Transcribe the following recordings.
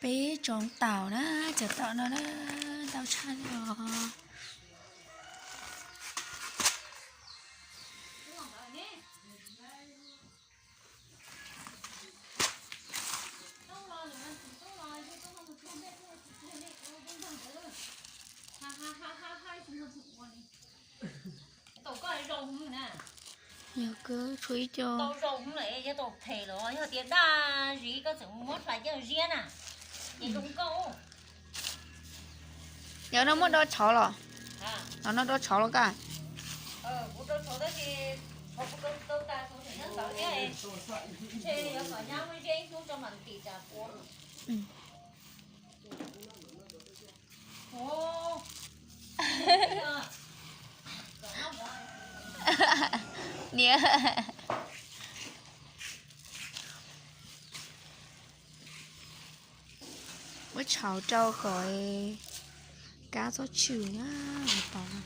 Peb tsoom taum na, cov taum no na, ntau tshaj li os. Yog koj tshuav ib co, tau zoo lawm, yog tau phem los yog tias daj zis koj txawm muab hlais coj ziab na, ces zoo nkauj. Yog no muab do tshauv los? Los no do tshauv los kaj? Kuv do tshauv tab sis tshauv kuv do tau tas tshauv tseem nyob ntawd thiab, ntshe yuav kom nyab muab ziab ib hnub tso mam tim tsam puav. Niam, muab tshauv rau kom kab txhob tshwm na, tau na.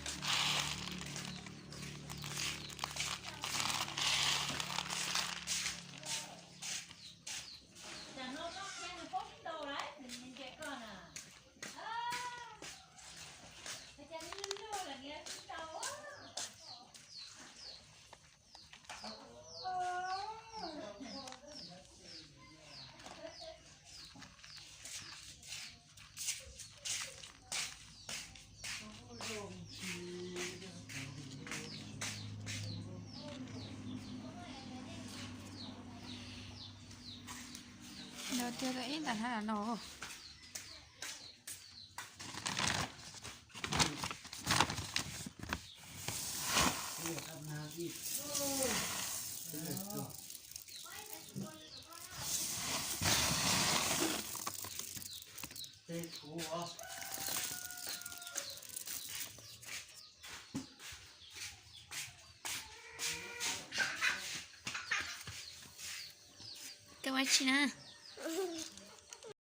Nws tiag ib ntas hnab no. Koj ua tsi na?